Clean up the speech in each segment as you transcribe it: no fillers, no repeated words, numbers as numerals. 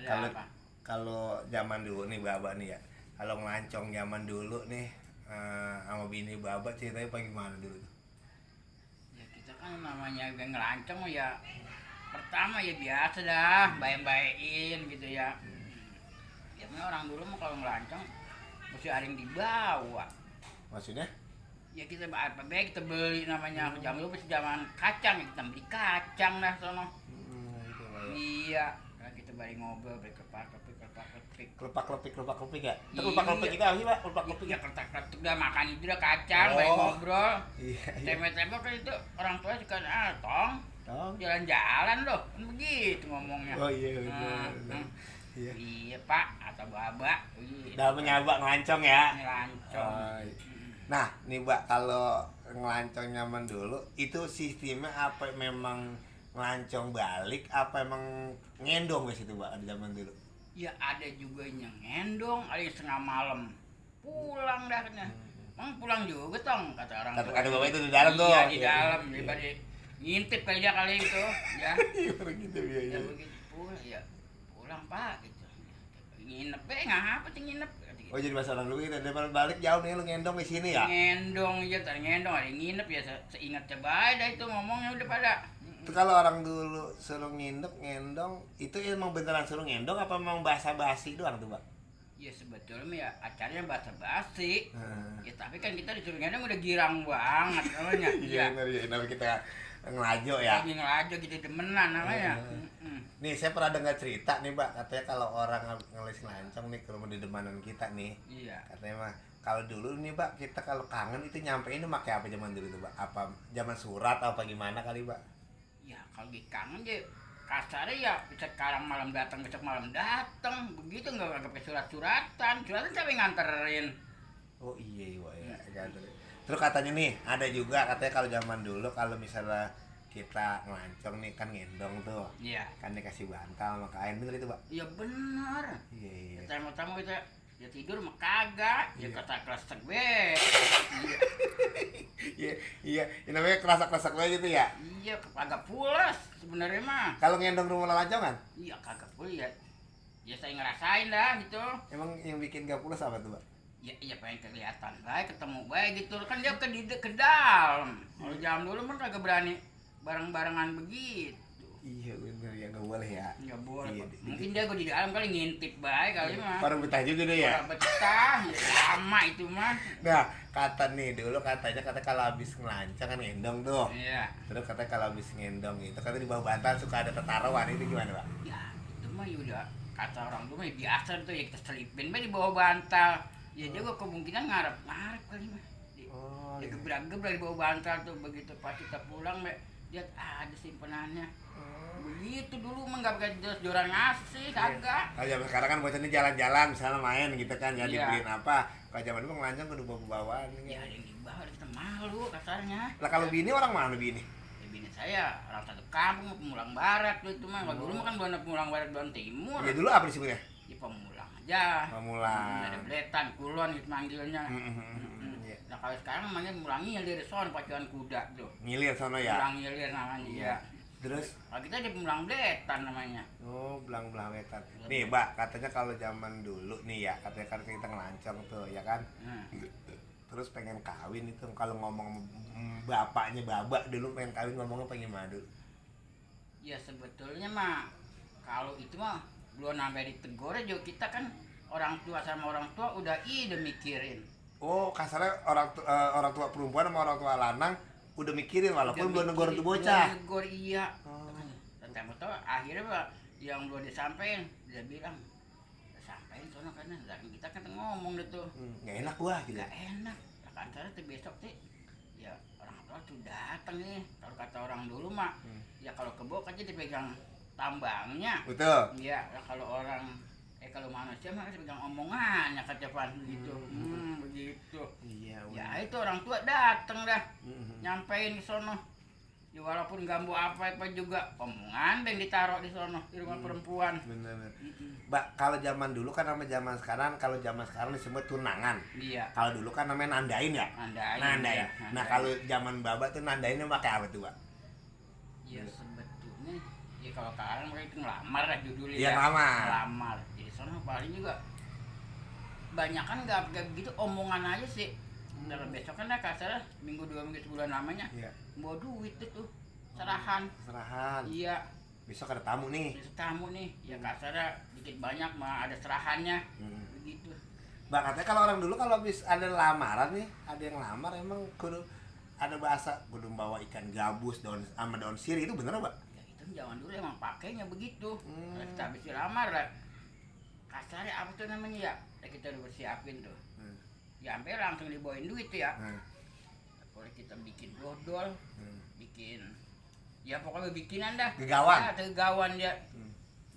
Kalau apa? kalau zaman dulu nih Baba nih ya. Kalau ngelancong zaman dulu nih sama bini Baba ceritanya apa gimana dulu tuh? Ya kita kan namanya ngelancong ya pertama ya biasa dah bayang-bayain gitu ya. Ya memang orang dulu mah kalau ngelancong mesti ada yang dibawa. Maksudnya? Ya kita apa baik kita beli namanya zaman dulu masih zaman kacang ya kita beli kacang dah sono. Itu lah ya. Iya, nah, kita balik ngobrol berkepak-kepik. Kelepak-kelepik ya? Iya. Kelepak-kelepik itu apa sih, Pak? Kelepak-kelepik Ya ya? kertas-kertas udah makan itu udah kacang, Oh. balik ngobrol. Iya, iya. Tembok-tembok kan itu orang tua suka tong Oh. jalan-jalan loh, kan begitu ngomongnya. Oh iya Nah, betul. Iya. Iya pak atau baba, iya. Udah menyabak ngelancong ya. Ngelancong. Nah, nih Mbak, kalau ngelancong zaman dulu itu sistemnya apa memang ngelancong balik apa emang ngendong guys itu Mbak di zaman dulu? Ya ada juga yang ngendong, ada yang setengah malam pulang dah katanya. Emang pulang juga tong kata orang tua. Kata Bapak itu di dalam tuh. Iya di Iya. dalam daripada ngintip kali dia kali itu ya. Iya begitu ya. Ya begitu pulang ya pulang pak gitu. Nginep ngapa sih nginep? Kata gitu. Oh jadi bahasa orang dulu gitu, daripada balik jauh nih lu ngendong di sini ya? Ngendong aja tadi ngendong ada yang nginep ya seingat coba dah itu ngomongnya udah pada. Itu kalau orang dulu suruh nginep ngendong itu emang beneran suruh ngendong apa emang basa-basi doang tuh Mbak? Ya sebetulnya ya acaranya bahasa basi. Hmm. Ya tapi kan kita disuruh ngendong udah girang banget namanya. Iya bener ya, namanya kita ngelajo ya. Lagi ngelajo gitu demenan namanya. Nih saya pernah dengar cerita nih Mbak, katanya kalau orang ngelis ngelancong nih ke rumah dedemanan kita nih, Iya. katanya mah kalau dulu nih Mbak kita kalau kangen itu nyampein pakai apa zaman dulu tuh Mbak? Apa zaman surat apa gimana kali Mbak? Ya kalau kangen ya kasarnya ya bisa sekarang malam datang besok malam datang begitu nggak pakai surat-suratan siapa yang nganterin. Oh iya Mbak ya kan. Terus katanya nih ada juga katanya kalau zaman dulu kalau misalnya kita ngelancong nih kan ngendong tuh, Iya. kan dikasih bantal sama kain, bener itu Mbak? Ya benar. Iya iya. Tamu-tamu kita ya tidur mah kagak ya Iya. kata kelas be. Iya. Iya iya, ini namanya kerasa-kerasa gue gitu ya. Iya kagak pulas sebenarnya mah. Kalau ngendong rumah lancongan, Iya kagak pulas ya. Ya saya ngerasain dah gitu. emang yang bikin gak pulas apa tuh Mbak? Ya iya pengen kelihatan baik ketemu baik gitu kan dia ke dalam. Kalau zaman dulu mah kagak berani bareng-barengan begitu. Iya bener ya, nggak boleh ya. Nggak boleh. Iya, Pak. Mungkin dia gue di dalam kali ngintip baik kali mah. Orang betah juga deh ya. Orang betah, ya lama itu mah. Nah kata nih dulu katanya kalau habis ngelancang kan ngendong tuh. Iya. Terus katanya kalau habis ngendong itu katanya di bawah bantal suka ada tetaruhan, itu gimana Pak? Ya itu mah ya udah kata orang tua mah ya biasa tuh ya kita selipin mah di bawah bantal. Ya dia gua kemungkinan ngarep kali mah. Oh Dia iya. gebrang-gebrang di bawah bantal tuh begitu pas kita pulang mah lihat ada simpenannya. Begitu dulu mah nggak pakai joran ngasih kagak. Kalau zaman sekarang kan bocahnya jalan-jalan misalnya main gitu kan ya, Iya. dibeliin apa. Kalau zaman dulu ngelancang kudu bawa-bawaan. Ya ada yang dibawa kita malu kasarnya. Lah kalau bini orang mana bini? Ya, bini saya orang satu kampung pemulang barat tuh itu mah. Kalau dulu mah kan bukan pemulang barat bukan timur. Ya dulu apa disebutnya? Ya pemulang aja. Pemulang. Ada Bletan, Kulon gitu manggilnya. Iya. Nah kalau sekarang namanya mulangi dari son pacuan kuda tuh. Ngilir sono ya. Mulang ngilir namanya. Iya. Iya. Terus Kalau kita di pemulang Bletan namanya. oh belang-belang wetan. Nih Mbak, katanya kalau zaman dulu nih ya, katanya kan kita ngelancong tuh ya kan. Nah, Terus pengen kawin itu kalau ngomong bapaknya babak dulu pengen kawin ngomongnya pengen gimana dulu? ya sebetulnya mah kalau itu mah belum sampai ditegur aja kita kan orang tua sama orang tua udah ide mikirin. Oh kasarnya orang tua perempuan sama orang tua lanang udah mikirin walaupun belum negor tuh bocah. Belum negor iya. Oh. Dan kamu tahu akhirnya Pak, yang belum disampaikan dia bilang sampaikan sono karena kita kan ngomong gitu. Nggak enak gua gitu. Gak enak. Nah, kan cara tuh besok sih ya orang tua tuh datang nih. Kalau kata orang dulu mah ya kalau kebo aja dipegang tambangnya. Betul. Iya, nah, kalau orang kalau manusia mah dipegang omongannya kata Pan gitu. Begitu. Iya. Ya itu orang tua datang dah. Nyampein ke sono. Ya walaupun gambu apa juga omongan yang ditaruh di sono di rumah perempuan. Bener. Mbak, kalau zaman dulu kan sama zaman sekarang, kalau zaman sekarang disebut tunangan. Iya. Kalau dulu kan namanya nandain ya. Nandain. Nah kalau zaman Baba tuh nandainnya pakai apa tuh Mbak? ya sebetulnya Ya kalau sekarang mereka itu ngelamar lah judulnya. Iya, ya. ngelamar. Ngelamar. Jadi soalnya paling juga banyak kan nggak begitu omongan aja sih. Ntar besok kan dah kasar minggu 2 minggu sebulan namanya. Iya. Bawa duit itu serahan. Serahan. Iya. Besok ada tamu nih. Besok tamu nih. Ya kasarnya dikit banyak mah ada serahannya. Begitu. Mbak katanya kalau orang dulu kalau habis ada lamaran nih, ada yang lamar emang kudu ada bahasa kudu bawa ikan gabus sama daun sirih, itu bener Mbak? Ya itu zaman dulu emang pakainya begitu. Kalau kita habis dilamar lah. Kasarnya apa tuh namanya ya? Kita udah bersiapin tuh. Ya sampai langsung dibawain duit tuh ya. Kalau kita bikin dodol, bikin ya pokoknya bikinan dah. Gegawan. Ya, gegawan dia.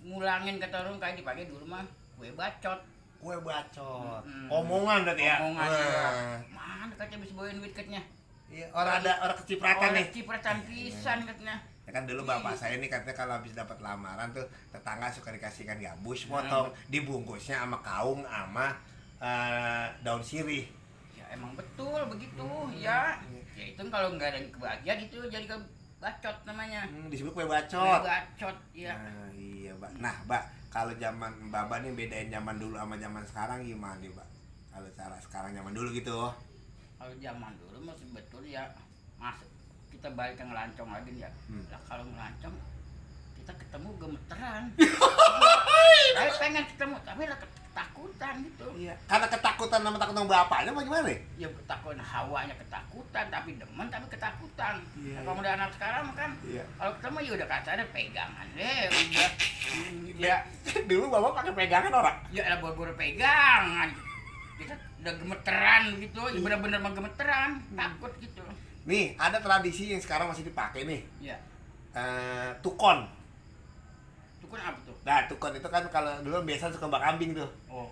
Ngulangin kata orang kayak dipakai dulu mah kue bacot. Kue bacot. Omongan berarti ya. Omongan ya. Mana katanya bisa bawain duit katanya. Iya, orang kecipratan nih. Cipratan pisan katanya. Ya kan dulu bapak saya ini katanya kalau habis dapat lamaran tuh tetangga suka dikasihkan gabus potong, dibungkusnya sama kaung sama daun sirih. Ya emang betul begitu ya. Ya itu kalau nggak ada yang kebahagiaan itu jadi bacot namanya. Disebut kue bacot. Kue bacot ya. Nah, iya, Mbak. Nah, Mbak, kalau zaman Mbak nih bedain zaman dulu sama zaman sekarang gimana nih, Mbak? Kalau cara sekarang zaman dulu gitu. Kalau zaman dulu masih betul ya. Masuk kita balik ke ngelancong lagi ya. Lah kalau ngelancong kita ketemu gemeteran. Saya pengen ketemu tapi lah ketakutan gitu. Iya. Karena ketakutan sama takut sama bapaknya apa gimana? Ya ketakutan hawanya ketakutan tapi demen tapi ketakutan. Iya, Nah, kalau udah anak sekarang kan Iya. kalau ketemu ya udah kasarnya pegangan deh udah. Ya Dulu bapak pakai pegangan orang. ya lah boro-boro pegangan. Kita udah gemeteran gitu, ya bener-bener menggemeteran, takut gitu. Nih, ada tradisi yang sekarang masih dipakai nih. Ya. Tukon. Itu kan apa tuh? Nah, tukon itu kan kalau dulu biasa suka mbak kambing tuh. Oh,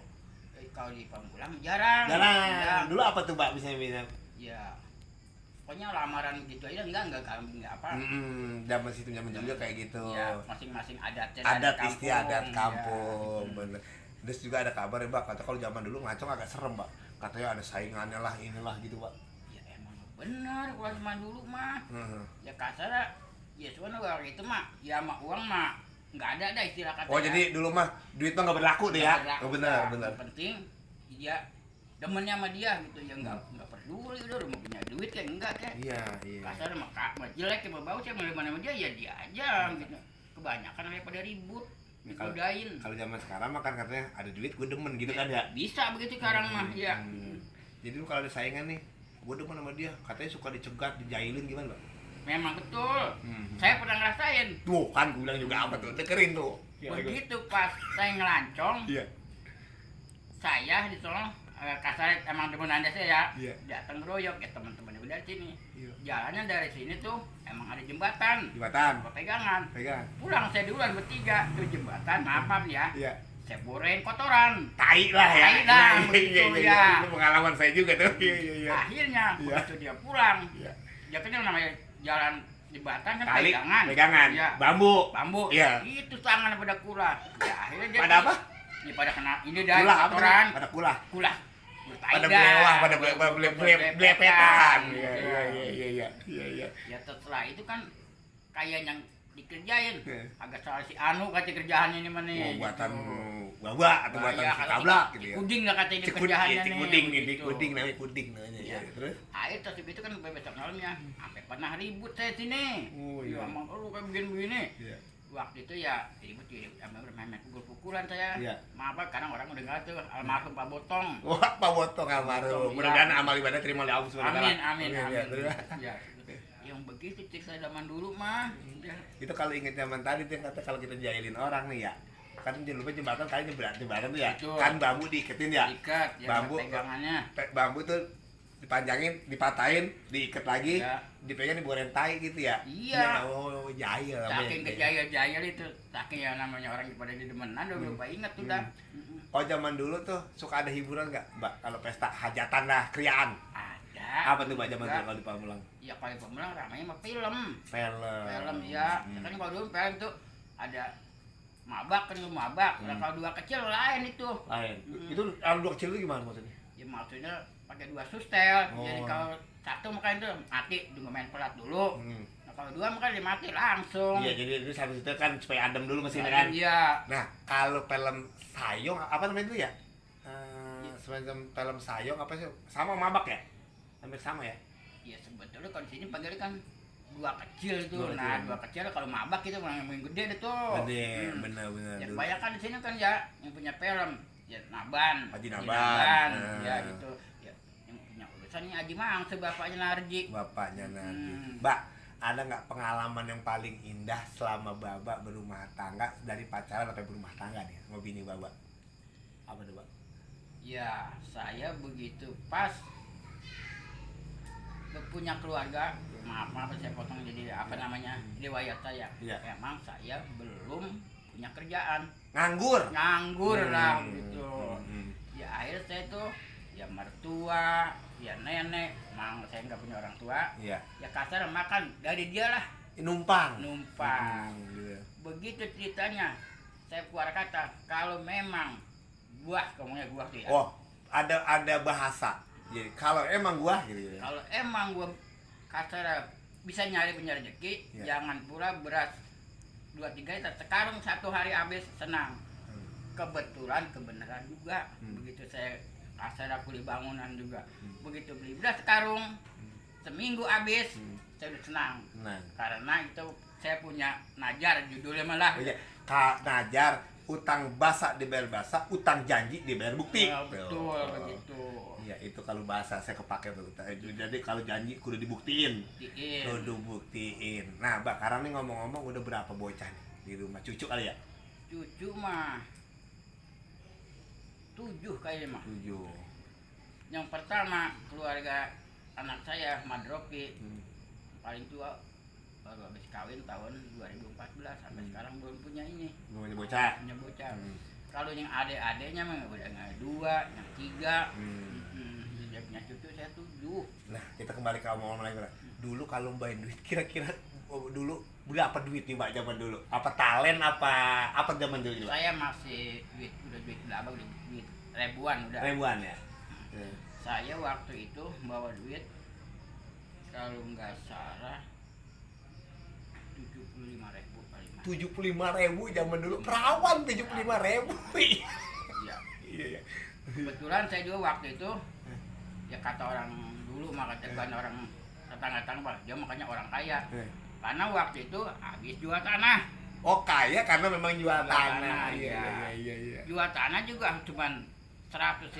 kalau di Pamulang jarang. Jarang. Ya. Dulu apa tuh, Mbak, bisa? Ya. Pokoknya lamaran gitu aja enggak kambing enggak apa. Zaman situ zaman dulu kayak gitu. Ya, masing-masing adatnya Adat dari istiadat kampung. kampung, Ya. bener. Terus juga ada kabar ya, Mbak, kata kalau zaman dulu ngacong agak serem, Mbak. Katanya ada saingannya lah, inilah gitu, Mbak. Ya emang benar kalau zaman dulu mah. Ya kasar ya sebenarnya orang itu mah ya sama uang mah nggak ada istilah kata. Oh, jadi dulu mah duit mah nggak berlaku deh ya. Oh, benar, benar. Yang penting ya demennya sama dia gitu ya nggak peduli udah mau punya duit kayak enggak kayak. Iya, iya. Kasar mah jelek ya mau bagus ya mau sama dia ya dia aja gitu. Kebanyakan daripada ribut. Dikodain. Kalau zaman sekarang mah kan katanya ada duit gue demen gitu kan ya. Bisa begitu sekarang mah ya. Jadi lu kalau ada saingan nih, gue demen sama dia, katanya suka dicegat, dijailin gimana, Mbak? Memang betul. Saya pernah ngerasain. Tuh kan gue bilang juga apa tuh, dengerin tuh. Begitu pas saya ngelancong, Iya. saya ditolong kasar emang demenan saya ya. Iya. Datang ngeroyok ya teman-temannya udah dari sini. Iya. Jalannya dari sini tuh emang ada jembatan. Jembatan. Pegangan. Pegang. Pulang saya duluan bertiga tuh jembatan, maaf ya. Iya. Saya borein kotoran. Tai lah ya. Tai lah, Iya, begitu iya, iya. ya. Itu pengalaman saya juga tuh. Iya, iya, iya. Akhirnya Iya. begitu dia pulang, Iya. dia kan yang namanya jalan jembatan kan Kali, pegangan. Iya. Bambu. Iya. Itu tangan pada kulah. Ya akhirnya dia Pada apa? Ya pada kena ini dari Kulah apa? kotoran. Pada kulah. Kulah. Pada belewah, pada belepetan. Iya, iya, iya, iya, iya, iya. Ya setelah itu kan kayak yang dikerjain. Iya. Agak salah si Anu kata kerjaan ini mana nih. Buatan bawa atau buatan si tablak gitu ya. Kuding lah kata ini kerjaannya nih. Kuding nih, begitu. kuding namanya kuding namanya. Iya. Terus? Akhir tas itu kan besok malamnya sampai pernah ribut saya sini. Oh, iya. Ya emang lu kayak begini-begini. Iya. Waktu itu ya ribut sama bermain pukul-pukulan saya. Iya. Maaf kadang orang udah nggak tuh almarhum Pak Botong. Wah, Pak Botong almarhum. Botong, Mudah-mudahan iya. amal ibadah terima oleh Allah Subhanahu wa Amin, taala. amin, Oke, amin. ya, terus. Ya, yang begitu cerita zaman dulu mah. Ya. Itu kalau inget zaman tadi tuh yang kata kalau kita jahilin orang nih ya. Kan jangan lupa jembatan kali jembatan tuh ya. Betul. Kan bambu diiketin ya. Ikat ya Bambu. pegangannya. Bambu tuh dipanjangin, dipatahin, diikat lagi, Ya. dipegang diboren tai gitu ya. Iya. Oh, jahil Saking kejaya-jaya itu, saking ya namanya orang pada di demenan udah lupa ingat tuh dah. Oh, zaman dulu tuh suka ada hiburan nggak, Mbak? Kalau pesta hajatan lah, kriaan. Ada. Apa tuh, Mbak, zaman dulu kalau di Pamulang? Ya kalau pemulang ramainya mah film. Film. Film ya. Kan kalau dulu film tuh ada mabak kan mabak. Nah, kalau dua kecil lain itu. Lain. Itu dua kecil itu gimana maksudnya? Ya maksudnya pakai dua sustel. Oh. Jadi kalau satu makanya itu mati tunggu main pelat dulu. Nah, Kalau 2 mah kan dia mati langsung. Iya, jadi itu habis itu kan supaya adem dulu mesinnya kan. Iya. Nah, kalau film Sayong apa namanya itu ya? Semacam film Sayong apa sih? Sama Mabak ya? Hampir sama ya? Ya sebetulnya kalau di sini panggilnya kan 2 kecil itu. Dua Nah, kecil. 2 kecil kalau Mabak itu yang gede deh tuh. Gede, bener-bener. Ya kebanyakan di sini kan ya yang punya film ya Naban. Haji Haji Naban. Ya gitu. Ya yang punya urusannya Haji Mangsa bapaknya Narji. Bapaknya nanti. Hmm. Mbak, ada nggak pengalaman yang paling indah selama Baba berumah tangga dari pacaran sampai berumah tangga nih sama bini Baba? Apa tuh, Mbak? Ya, saya begitu pas punya keluarga, maaf saya potong jadi apa namanya riwayat saya. Iya. Emang saya belum punya kerjaan, Nganggur lah Hmm. gitu. Hmm. Ya akhirnya saya tuh ya mertua, ya nenek, emang saya nggak punya orang tua. Iya. Ya kasar makan dari dia lah, Numpang. numpang. Gitu. Begitu ceritanya, saya keluar kata kalau memang gua, ngomongnya gua tuh ya. Oh, ada bahasa. Jadi kalau emang gua gitu ya. Kalau emang gua kasar bisa nyari punya rezeki, Ya. jangan pura beras 2-3 liter sekarang 1 hari habis senang. Kebetulan kebenaran juga. Begitu saya kasar kuli bangunan juga. Begitu beli beras sekarung seminggu habis, saya udah senang. Nah, Karena itu saya punya najar judulnya malah. iya. Kak Najar, utang basa dibayar basa, utang janji dibayar bukti. Ya, betul Oh. begitu. Iya, itu kalau bahasa saya kepake tuh. Jadi kalau janji kudu dibuktiin. Buktiin. Kudu buktiin. Nah, Mbak, karena nih ngomong-ngomong udah berapa bocah nih di rumah? Cucu kali ya? Cucu mah 7 kayaknya mah. 7. Yang pertama keluarga anak saya Madropi paling tua baru habis kawin tahun 2014 sampai sekarang belum punya ini, Namanya bocah. punya bocah. Hmm. Kalau yang adik-adiknya mah udah nggak 2, yang 3. Dia punya cucu saya 7. Nah, kita kembali ke omongan lagi, Mbak. Dulu kalau main duit kira-kira dulu berapa duit nih, Mbak, zaman dulu? Apa talent apa zaman dulu, Mbak? Saya masih udah duit berapa, udah duit ribuan udah. Ribuan ya? Saya waktu itu bawa duit kalau nggak salah 75.000 paling mahal. 75.000 zaman dulu. Perawan 75.000. Iya. Iya. Kebetulan saya juga waktu itu ya kata orang dulu mah kata orang tetangga-tetangga dia makanya orang kaya. Karena waktu itu habis jual tanah. Oh, kaya karena memang jual Jual tanah. tanah, Iya. Jual tanah juga cuman 150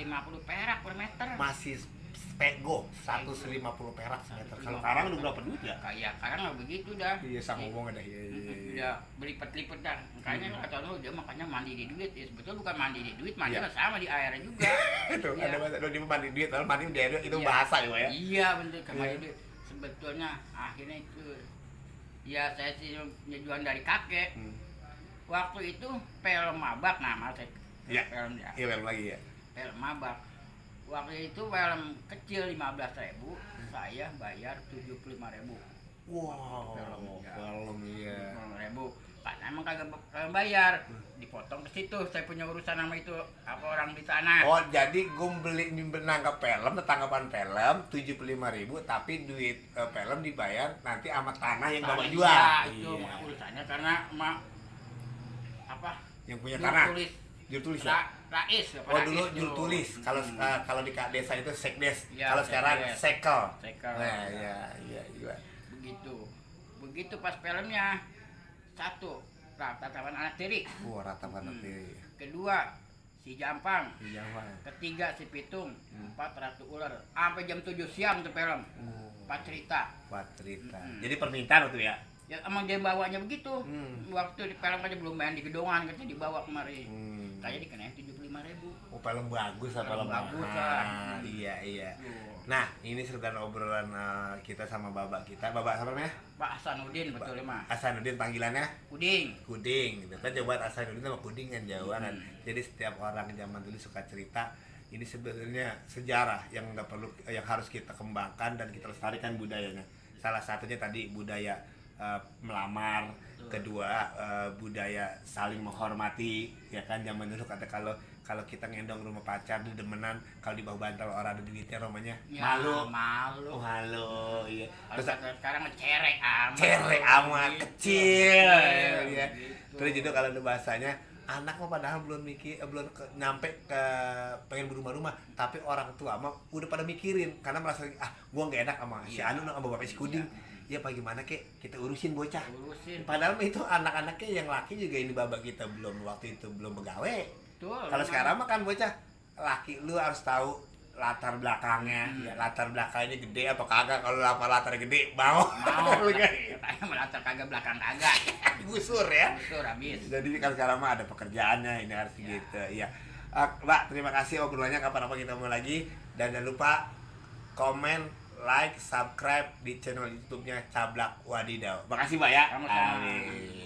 perak per meter. Masih pego 150 perak semeter. Kalau sekarang udah berapa duit ya? Kayak sekarang nggak begitu dah. Iya, sama ngomong ada. Iya. Ya berlipat-lipat dah. Makanya kata lu dia makanya mandi di duit. Ya sebetulnya bukan mandi di duit, mandi Iya. sama di air juga. Itu Iya. ada bahasa di mandi duit, lalu mandi di air itu Iya. bahasa ya. Iya bener kembali Iya. duit. Sebetulnya akhirnya itu ya saya sih nyejuan dari kakek. Waktu itu film Mabak nama saya. Iya. Film ya. Iya, belum lagi ya. Film Mabak. Waktu itu film kecil 15.000, saya bayar 75.000. Wow, Film, ya. film iya. 50.000. Pak emang kagak bayar, dipotong ke situ. Saya punya urusan sama itu apa orang di tanah. Oh, jadi gue beli nangkap film, tanggapan film 75.000, tapi duit film dibayar nanti sama tanah yang bapak jual. Iya, itu Iya. urusannya karena emak apa? Yang punya Juru tanah. tulis. Juru tulis ya? Rais, apa Oh, Rais dulu tuh. juru tulis. Kalau di desa itu sekdes. Iya, Kalau sekarang sekdes. sekel. Sekel. Nah, iya. Begitu pas filmnya satu tatapan anak tiri, Ratapan nanti. kedua si Jampang, Iya, Pak. ketiga si Pitung, 4 Ratu Ular. Sampai jam 7 siang tuh film. 4 cerita. Patrita. Jadi permintaan itu ya. Ya emang dia bawanya begitu. Hmm. Waktu di film aja belum main di gedongan katanya dibawa kemari. Hmm. Kayak dikenain 75.000. Oh, film bagus lah, Film film bagus mahal. lah. Iya. Tuh. Nah, ini serta obrolan kita sama babak kita. Babak apa namanya? Pak Hasanuddin betul ya, Mas. Hasanuddin panggilannya? Kuding. Kuding gitu kan. Coba Hasanuddin sama Kuding kan jauhan. Jadi setiap orang zaman dulu suka cerita. Ini sebenarnya sejarah yang nggak perlu, yang harus kita kembangkan dan kita lestarikan budayanya. Salah satunya tadi budaya melamar, kedua budaya saling menghormati, ya kan. Zaman dulu kata kalau kita ngendong rumah pacar di demenan, kalau di bawah bantal orang ada duitnya romanya Ya, malu. malu. Oh, malu, iya. Kalau Terus sekarang cerek amat. cerek amat Gitu. kecil, ya. Gitu. Terus itu kalau ada bahasanya anak mah padahal belum mikir, nyampe ke pengen berumah-rumah, tapi orang tua mah udah pada mikirin karena merasa gua nggak enak sama si Iya. Anu sama bapak si Kuding. Ya apa gimana kek, kita urusin bocah. Urusin. Padahal mah itu anak-anaknya yang laki juga ini babak kita waktu itu belum begawe. Betul. Kalau sekarang mah kan bocah laki lu harus tahu latar belakangnya, ya latar belakangnya gede apa kagak. Kalau latar gede mau mau. lu kan Katanya melatar kagak belakang kagak. gusur ya. Betul habis. Jadi kan sekarang mah ada pekerjaannya, ini harus Ya. gitu. Iya. Mbak, terima kasih obrolannya, kapan-kapan kita mau lagi, dan jangan lupa komen, like, subscribe di channel YouTube-nya Cablak Wadidau. Makasih Mbak ya. Sama-sama. Amin.